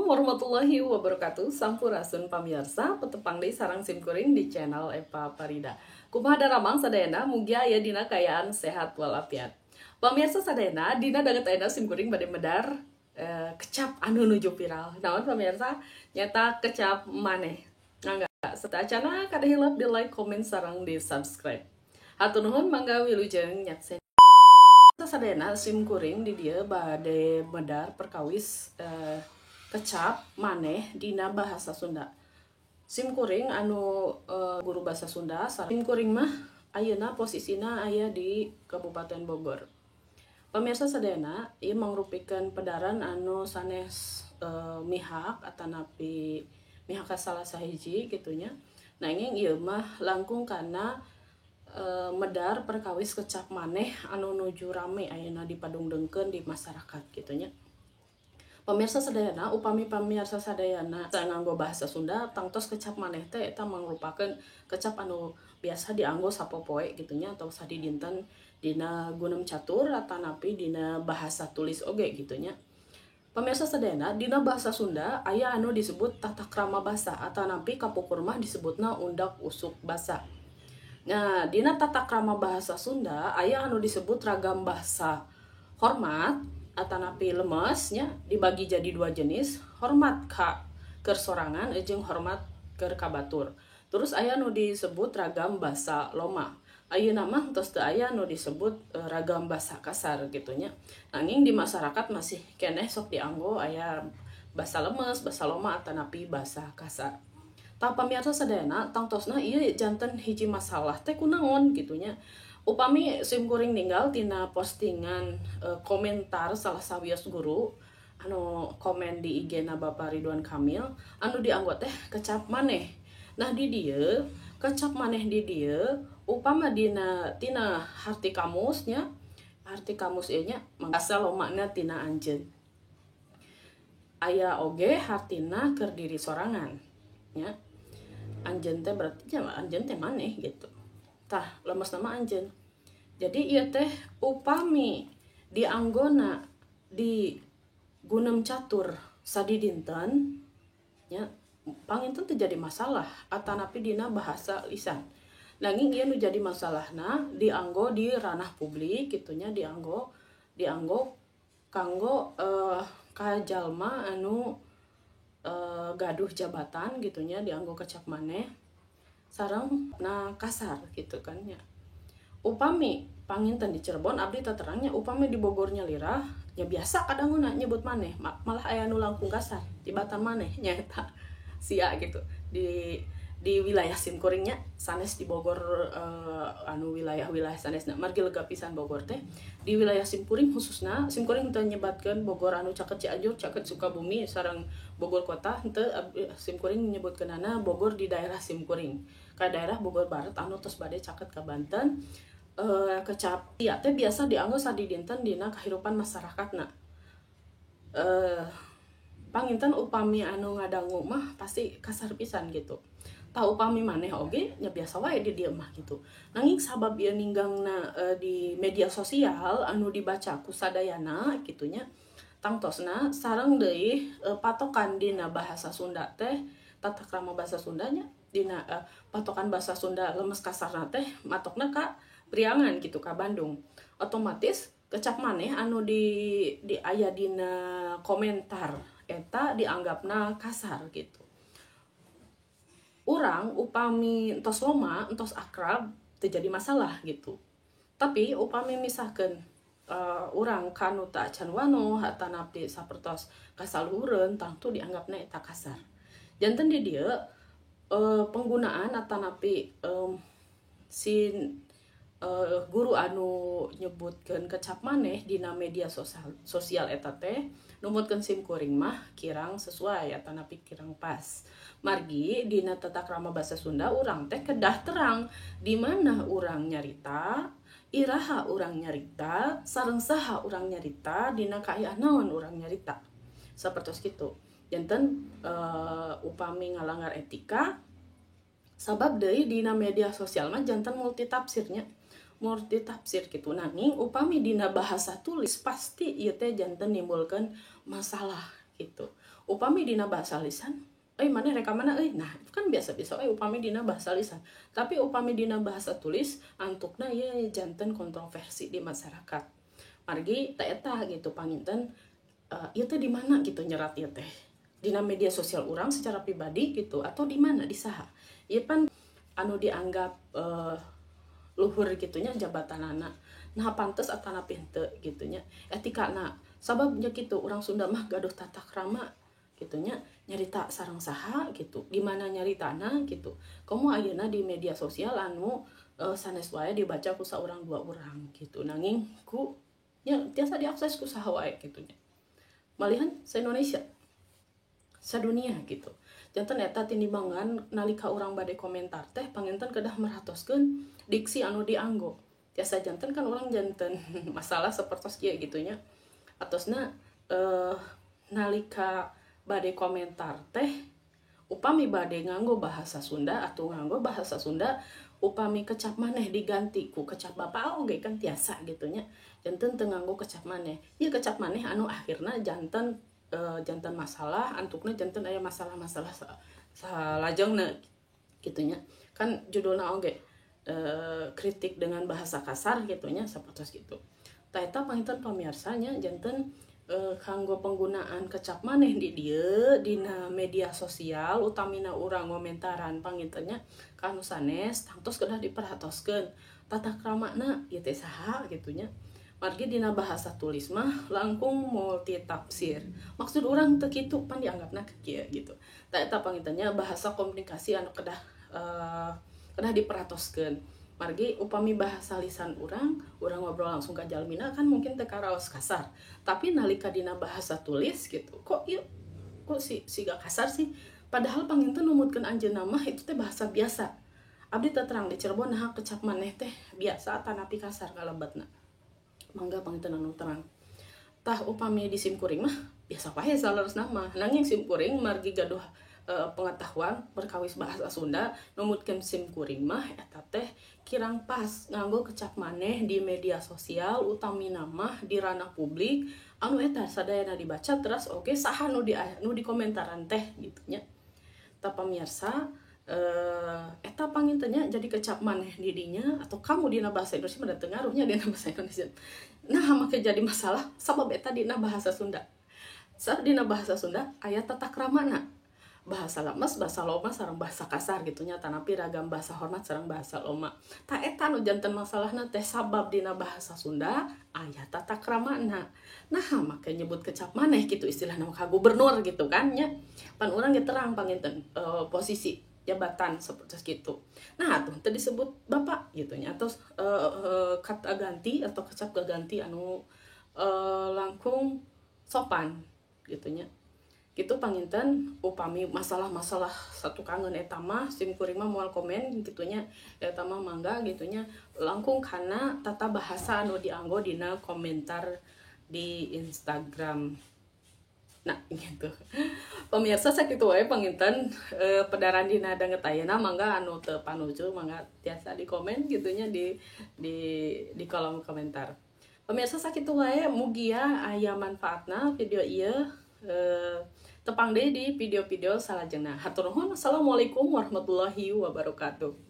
Warahmatullahi wabarakatuh. Sampurasun pamirsa, patepang deui sareng simkuring di channel Eva Farida. Kumaha daramang sadayana? Mugi aya dina kaayaan sehat walafiat. Pamirsa sadayana, dina danget ayeuna simkuring bade medar kecap anu nuju viral. Naon pamirsa? Nyata kecap maneh. Mangga sateuacana kada hilap di like, komen, sareng di subscribe. Hatur nuhun, mangga wilujeng nyaksen. Sadayana, simkuring di dieu bade medar perkawis kecap maneh dina bahasa Sunda. Simkuring anu guru bahasa Sunda, simkuring mah ayeuna posisina aya di Kabupaten Bogor. Pemirsa sadayana, ieu mangrupikeun pedaran anu sanes mihak atanapi mihak ka salah sahiji kitu nya. Nanging ieu mah langkung kana medar perkawis kecap maneh anu nuju rame ayeuna dipadungdengkeun di masyarakat kitu nya. Pemirsa sadayana, upami pamirsa sadayana nganggo bahasa Sunda, tangtos kecap maneh teh eta mangrupakeun kecap anu biasa dianggo sapopoe gitu nya atau sadidinten dina gunem catur atanapi dina bahasa tulis oge gitu nya. Pemirsa sadayana, dina bahasa Sunda aya anu disebut tata krama basa atanapi kapungkur mah disebutna undak usuk basa. Nah, dina tata krama bahasa Sunda aya anu disebut ragam bahasa hormat atanapi lemes nya, dibagi jadi dua jenis, hormat ka keur sorangan jeung hormat keur ka batur. Terus aya nu disebut ragam basa loma. Ayeuna mah tos teu aya nu disebut ragam basa kasar gitu nya. Nanging di masyarakat masih keneh sok dianggo aya basa lemes, basa loma atanapi basa kasar. Tah, pamirsa sadayana, tangtosna ieu janten hiji masalah teh kunaon gitu nya. Upami simkuring ninggal tina postingan komentar salah sawios guru anu komen di IG na Bapak Ridwan Kamil anu dianggo teh kecap maneh. Nah, di dieu kecap maneh di dieu upama dina tina harti kamusnya, harti kamus ieu nya, asal lomana tina anjeun. Aya oge hartina keur diri sorangan nya. Anjeun teh berarti nya anjeun teh maneh gitu. Tah, lemes nama anjeun. Jadi ieu teh upami dianggona di gunem catur sadidinten nya, panginten teu jadi masalah atanapi dina bahasa lisan. Nanging ieu nu jadi masalahna dianggo di ranah publik kitu nya, dianggo dianggo kanggo ka jalma anu gaduh jabatan gitu nya, dianggo kecap maneh sareng na kasar gitu kan nya. Upami panginten di Cirebon abdi teu terangnya, upami di Bogor nyalira nya biasa kadanguna nyebut maneh, malah aya nu langkung kasar tibatan maneh nyaeta sia gitu di wilayah simkuringnya, sanes di Bogor anu wilayah-wilayah sanesna, margi lega pisan Bogor teh. Di wilayah simkuring khususna, simkuring teu nyebatkeun Bogor anu caket Cianjur, caket Sukabumi sareng Bogor kota henteu, simkuring nyebutkeunana Bogor di daerah simkuring ka daerah Bogor Barat anu tos bade caket ka Banten. Kecap sia teh biasa dianggo sadidinten dina kahirupan masyarakatna. Panginten upami anu ngadangu mah pasti kasar pisan gitu. Tah, upami maneh oge nya biasa wae di dieu mah gitu. Nanging sabab ieu ninggangna di media sosial anu dibaca ku sadayana kitu nya, tangtosna sareng deui patokan dina bahasa Sunda teh tata krama bahasa Sundanya dina patokan bahasa Sunda lemes kasarna teh matokna ka Priangan gitu, ka Bandung. Otomatis kecap maneh anu di aya dina komentar eta dianggapna kasar gitu. Urang upami entos loma, entos akrab, teu jadi masalah gitu. Tapi upami misalkan urang kanu teu acan wanoh atanapi sapertos kasaluhureun, tangtu dianggapna eta kasar. Janten di dieu penggunaan atanapi si guru anu nyebutkeun kecap maneh dina media sosial sosial eta teh numutkeun simkuring mah kirang sesuai atanapi kirang pas. Margi dina tata krama bahasa Sunda urang teh kedah terang di mana urang nyarita, iraha urang nyarita, sareng saha urang nyarita, dina kaayaan naon urang nyarita. Sapertos kitu. Janten upami ngalanggar etika, sabab deui dina media sosial mah janten multitafsirnya, multitafsir gitu. Nanging upami dina bahasa tulis pasti ieu teh janten nimbulkeun masalah gitu. Upami dina bahasa lisan, euy maneh rek ka mana euy? Nah, itu kan biasa-biasa we upami dina bahasa lisan. Tapi upami dina bahasa tulis antukna ieu janten kontroversi di masyarakat. Margi teh eta gitu panginten, ieu teh di mana gitu nyerat ieu teh? Dina media sosial urang secara pribadi gitu atau di mana, di saha? Ieu pan anu dianggap luhur gitu nya jabatanana. Nah, pantes atanapi henteu gitu nya. Etikana sababnya gitu urang Sunda mah gaduh tata krama gitu nya, nyarita sareng saha gitu, di mana nyaritana gitu. Komo ayeuna di media sosial anu sanes wae dibaca ku saurang dua urang gitu, nanging ku nya tiasa diakses ku saha wae gitu nya. Malihan sa-Indonesia, sadunia gitu. Janten eta tinimbangan nalika urang bade komentar teh panginten kedah merhatoskeun diksi anu dianggo. Tiasa janten kan urang janten masalah sapertos kieu gitu nya. Atosna nalika bade komentar teh upami bade nganggo bahasa Sunda atau nganggo bahasa Sunda, upami kecap maneh diganti ku kecap bapak oge kan tiasa gitu nya. Janten teu nganggo kecap maneh. Ieu kecap maneh anu akhirna janten janten masalah, antukna janten aya masalah-masalah salajengna gitu nya. Kan judulna oge kritik dengan bahasa kasar gitu nya, sapertos gitu. Tah eta panginten pamirsa nya, janten kanggo penggunaan kecap maneh di dieu dina media sosial utamina urang ngomentaran panginten nya ka anu sanes, tangtos kedah diperhatoskeun tata kramana ieu teh saha gitu nya. Margi dina bahasa tulis mah langkung multi tafsir. Maksud urang teu kitu pan dianggapna kieu gitu. Tah eta panginten nya bahasa komunikasi anu kedah kedah diperhatoskeun. Margi upami bahasa lisan urang, urang ngobrol langsung ka jalmina kan mungkin teu karaos kasar. Tapi nalika dina bahasa tulis gitu, kok ieu kok si siga kasar sih? Padahal panginten numutkeun anjeunna mah itu teh bahasa biasa. Abdi teu terang di Cirebon naha kecap maneh teh biasa atanapi kasar kalebetna. Mangga panginten anu terang. Tah upami di sim kuring mah biasa wae saleresna mah. Nanging sim kuring margi gaduh pengetahuan perkawis bahasa Sunda, numutkeun sim kuring mah eta teh kirang pas nganggo kecap maneh di media sosial utamina mah di ranah publik anu eta sadayana dibaca terus oge saha nu di nu dikomentaran teh gitu nya. Tah pamirsa, eta panginten nya, jadi kecap maneh di dinya atau kamu dina bahasa Indonesia mah teu ngaruhnya dina bahasa Indonesia. Nah, make jadi masalah sabab eta dina bahasa Sunda. Saat dina bahasa Sunda aya tata kramana. Bahasa lemes, bahasa loma sareng bahasa kasar gitu nya, tanapi ragam bahasa hormat sareng bahasa loma. Tah eta nu janten masalahna teh sabab dina bahasa Sunda aya tata kramana. Nah, make nyebut kecap maneh gitu istilahna ka gubernur gitu kan nya. Pan urang ge terang panginten posisi jabatan seperti gitu. Nah, tuh teu disebut bapak gitu nya atau kata ganti atau kecap gaganti anu langkung sopan gitu nya. Gitu panginten upami masalah-masalah satu kangen eta mah sim kuring mah moal komen gitu nya, eta mah mangga gitu nya, langkung kana tata bahasa anu dianggo dina komentar di Instagram. Nah, gitu. Pemirsa, sakitu wae panginten pedaran dina danget ayeuna. Mangga anu teu panuju mangga tiasa di komen gitu nya di kolom komentar. Pemirsa, sakitu wae, mugia aya manfaatna video ieu. Tepang deui di video-video salajengna. Hatur nuhun. Assalamualaikum warahmatullahi wabarakatuh.